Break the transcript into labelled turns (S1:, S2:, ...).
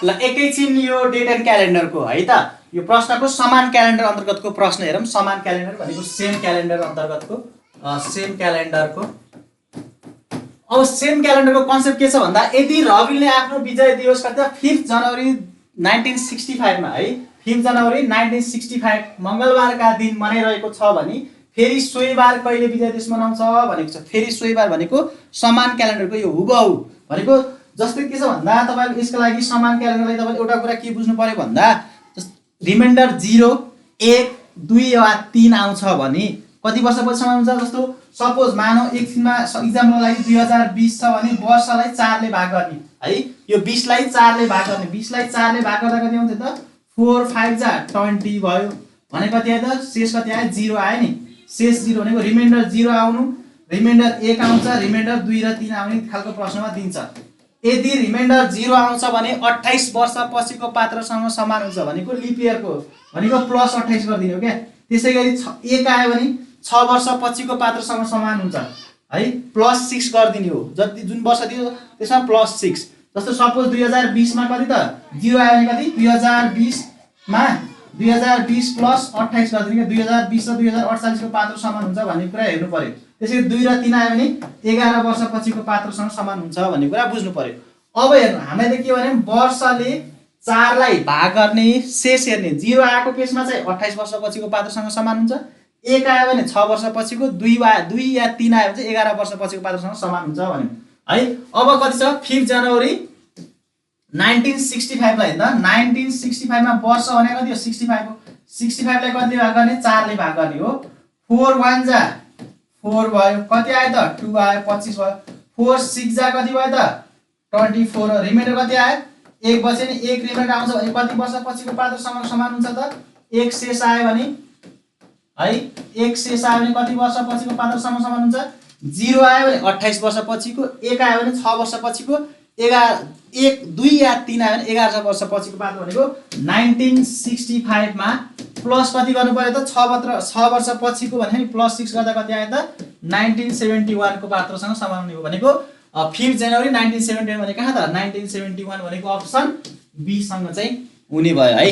S1: ल एकैछिन यो डेट एन्ड क्यालेन्डरको है त यो प्रश्नको समान क्यालेन्डर अन्तर्गतको प्रश्न हेरौँ। समान क्यालेन्डर भनेको सेम क्यालेन्डर अन्तर्गतको सेम क्यालेन्डरको। अब सेम क्यालेन्डरको कन्सेप्ट के छ भन्दा यदि रविले आफ्नो विजय दिवस कति 5 जनवरी 1965 मा है 5 जनवरी 1965 मङ्गलबारका दिन मनाइरहेको छ भने फेरि सोही बार कहिले विजय दिवस मनाउँछ भनेको छ। फेरि सोही बार भनेको समान क्यालेन्डरको यो हुबहु भनेको जस्तै के छ भन्दा तपाईले यसको लागि समान क्यालेन्डरलाई तपाईले एउटा कुरा के बुझ्नु पर्यो भन्दा रिमाइन्डर 0 1 2 वा 3 आउँछ भने कति वर्षपछि हुन्छ। जस्तो सपोज मानौ एकछिनमा इक्जामको लागि 2020 छ भने वर्षलाई 4 ले भाग गर्ने है। यो 20 लाई 4 ले भाग गर्ने 20 लाई 4 ले भाग गर्दा कति आउँछ त 4 5 जा 20 भयो भने कति आयो त शेष कति आयो 0 आयो नि। शेष 0 भनेको रिमाइन्डर 0 आउनु रिमाइन्डर 1 आउँछ रिमाइन्डर 2 र 3 आउने खालको प्रश्नमा दिन्छ। यदि रिमाइन्डर 0 आउँछ भने 28 वर्ष पछिको पात्रसँग समान हुन्छ भनेको लिप इयरको भनेको प्लस 28 गरिदिनु हो क्या। त्यसैगरी 1 आयो भने 6 वर्ष पछिको पात्रसँग समान हुन्छ है प्लस 6 गरिदिने हो। जति जुन वर्ष दियो त्यसमा प्लस 6। जस्तो सपोज 2020 मा कति त 0 आयो भने कति 2020 मा 2020 प्लस 28 गरिदिने के 2020 र 2048 को पात्र समान हुन्छ भन्ने कुरा हेर्नु पर्यो। त्यसैले 2 र 3 आयो भने 11 वर्ष पछिको पात्रसँग समान हुन्छ भन्ने कुरा बुझ्नु पर्यो। अब हेर्नु हामीले के भने वर्षले 4 लाई भाग गर्ने शेष हेर्ने 0 आएको केसमा चाहिँ 28 वर्ष पछिको पात्रसँग समान हुन्छ। 1 आयो भने 6 वर्ष पछिको 2 या 3 आयो भने चाहिँ 11 वर्ष पछिको पात्रसँग समान हुन्छ भन्यो है। अब कति छ 5 जनवरी 1965 लाई त 1965 मा वर्ष भनेको कति हो 65 हो। 65 लाई कतिले भाग गर्ने 4 ले भाग गर्ने हो। 4 1 जा 4 भयो कति आयो त 2 आयो 25 भयो। 4 6 जा कति भयो त 24 हो। रिमाइन्डर कति आयो 1 बचे नि 1 रिमाइन्डर आउँछ भने कति वर्ष पछिको पात्रसँग समान हुन्छ त 1 शेष आयो भने है 1 शेष आयो भने कति वर्ष पछिको पात्रसँग समान हुन्छ 0 आयो भने 28 वर्ष पछिको 1 आयो भने 6 वर्ष पछिको 1 2 या 3 आयो भने 11 वर्ष पछिको पात्र भनेको 1965 मा प्लस कति गर्नु पर्यो त 6 वर्ष पछिको भने प्लस 6 गर्दा कति आयो त 1971 को पात्रसँग समान हुने हो भनेको 5 जनवरी 1971 भने कहाँ त 1971 भनेको अप्सन बी सँग चाहिँ हुने भयो है।